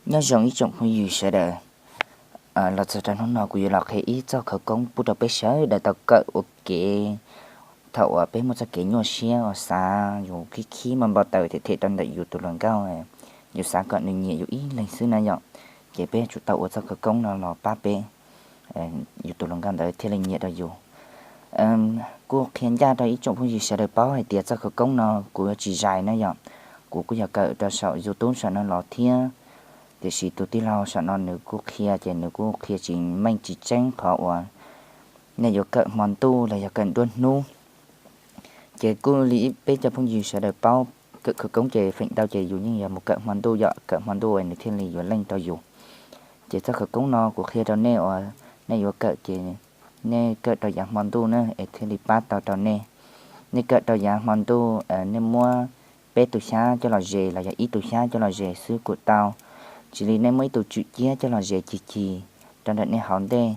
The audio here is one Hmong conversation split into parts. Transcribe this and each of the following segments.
Nyob zoo ib tsoom phooj ywg sawv daws, los txog rau hnub no kuv yuav los qhia ib txoj khawv koob pub rau peb sawv daws tau kawm ua kev thaum uas peb muaj txoj kev nyuaj siab uas xav yus khib khib npau npau taws them them rau ntawm yus tus hluas nkauj, yus xav kom nws nyiam yus ib leeg xwb na yom. Ces peb yuav tsum tau ua txoj khawv koob no los pab peb, yus tus hluas nkauj ntawd thiaj li nyiam rau yus. Kuj qhia ncaj rau ib tsoom phooj ywg sawv daws paub hais tias txoj khawv koob no kuv yuav tsis zais na yom, kuv kuj yog kawm rau saum YouTube saum no los thiab, tiam sis tus tij laug saum no nws kuj qhia ces nws kuj qhia tsis meej tsis tseeb qhov uas nej yuav kawm hmo ntuj los yog kawm nruab hnub. Ces kuj li peb cov phooj ywg sawv daws paub, kawm khawv koob ces feem ntau ces yus yeej yog mus kawm hmo ntuj yom, kawm hmo ntuj es nws thiaj li yuav leej rau yus. Ces txoj khawv koob no kuv qhia rau nej uas nej yuav kawm ces nej kawm rau yav hmo ntuj na es thiaj li pab tau rau nej. Nej kawm rau yav hmo ntuj, nej muab peb tus xyab coj los zes los yog ib tus xyab coj los zes xwb kuj tau. Tsis li nej muab ib tus tswm ciab coj los zes cig cig rau ntawm nej hauv ntej,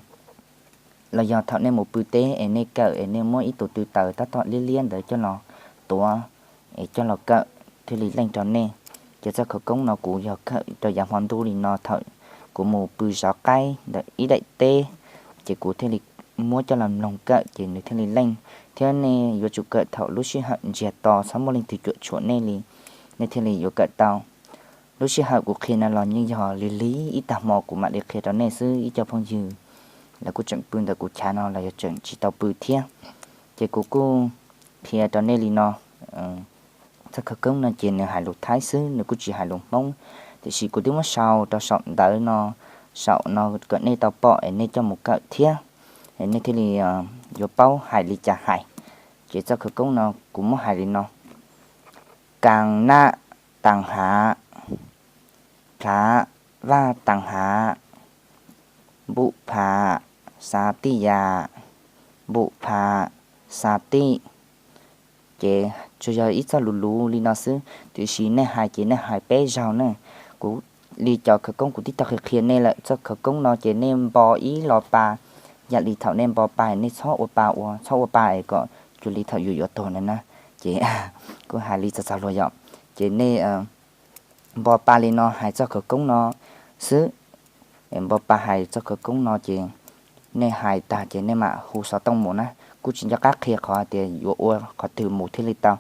los yog thaum nej mus pw teb es nej kawm es nej muab ib tus tw taws tab tom liab liab ntawd coj los tuav es coj los kawm thiaj li leej rau nej. Ces txoj khawv koob no kuv yog kawm rau yav hmo ntuj li no thaum kuv mus pw zov qaib ntawm ib daim teb, ces kuv thiaj li muab coj los mloog kawm ces nws thiaj li leej. Thiab nej yuav tsum kawm thaum lub sij hawm ntsiag to txhob muaj leej twg cuam tshuam nej li, nej thiaj li yuav kawm tau. Lub sij hawm kuv qhia no los yeej yog lig lig ib tag hmo kuv mam li qhia rau nej xwb ib co phooj ywg. Lawv kuj tseem pw ntawm kuv chav no los yog tseem tsis tau pw thiab. Ces kuv kuj qhia rau nej li no. Txoj khawv koob no ces nws hais lus Thaib xwb, nws kuj tsis hais lus Hmoob, tiam sis kuv twb muab sau rau saum ntawv no, saum no kom nej tau pom es nej coj mus kawm thiab. Nej thiaj li yuav paub hais li cas hais. Ces txoj khawv koob no kuv muab hais li no: Kas naj tas hav, plhav vaj tas hav, npum phav, xav tij yam, npum phav, xav tij. Ces tsuas yog ib txoj lus luv li no xwb, tiam sis nej hais ces nej hais peb zaug na. Kuv li cov khawv koob kuv twb tau qhia qhia nej lawm, txoj khawv koob no ces nej npo ib lo pa, yam li thaum nej npo pa nej txhob ua pa ua, txhob ua pa es kom cuag li thaum yus yuav tuag na na. Ces kuv hais li txog txog luag yom, ces nej npo pa li no hais txoj khawv koob no xwb. Npo pa hais txoj khawv koob no ces nej hais tag ces nej mam hu xov tooj mus na. Kuj tsis nco qab qhia qhov tias yuav ua qhov twg mus thiaj li tau.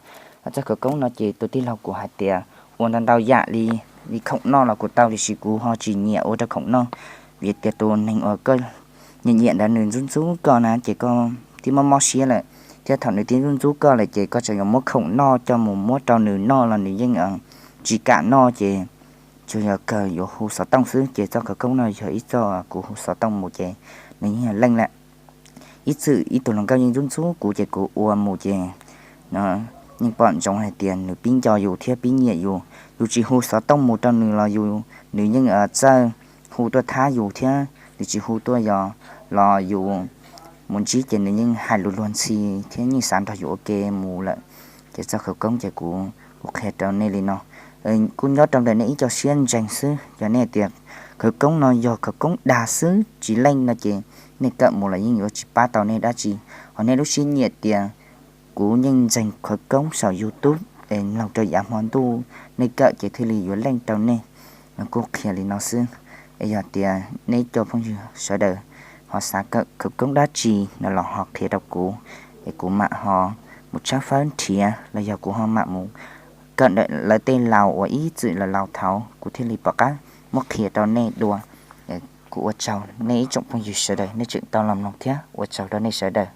Txoj khawv koob no ces tus tij laug kuv hais tias ua ntau ntau yam li, li khoom noj los kuj tau, tiam sis kuv ho tsis nyiam ua rau khoom noj, vim tias tus neeg uas koj nyiam nyiam ntawd nws ntxub ntxub koj na ces koj twb mob mob siab lawm, thiab thaum nws twb ntxub ntxub koj lawm ces koj tseem yuav muab khoom noj coj mus muab rau nws noj los nws yeej tsis kam noj ces tsuas yog kawg yuav hu xov tooj xwb. Ces txoj khawv koob no yog ib txoj kuv hu xov tooj mus ces nws yeej yog leej lawm. Ib txwm ib tug hluas nkauj yeej ntxub ntxub kuv ces kuv ua mus ces yeej pom ntsoov hais tias nws pib nco yus thiab pib nyiam yus. Yus tsis hu xov tooj mus rau nws los yus, nws yeej txawj hu tuaj thab yus thiab, nws tsis hu tuaj yos los yus mus ntsib ces nws yeej hais lus luag ntxhi thiab yeej xav nrog yus ua ke mus lawm. Ces txoj khawv koob ces kuv, kuv qhia rau nej li no. Kuj nyob rau ntawm nej ib co siab ntseeg xwb, yog nej tias khawv koob no yog khawv koob dag xwb tsis leej no ces nej kawm mus los yeej yuav tsis pab tau nej dab tsi. Ho nej lub siab nyiam tias kuv yeej ntseeg khawv koob saum YouTube es mloog rau yav hmo ntuj nej kawm ces thiaj li yuav leej rau nej. Kuj qhia li no xwb. Es yog tias nej ib co phooj ywg sawv daws ho xav kawm khawv koob dab tsi no los ho qhia rau kuv, es kuv mam ho mus tshawb fawb nrhiav los yog kuv ho mam mus kawm ntawm lawv tej laus uas ib txwm laus laus thaud kuv thiaj li pom qab muab qhia rau nej dua. Kuv ua tsaug nej ib tsoom phooj ywg sawv daws nej tseem tau los mloog thiab ua tsaug rau nej sawv daws.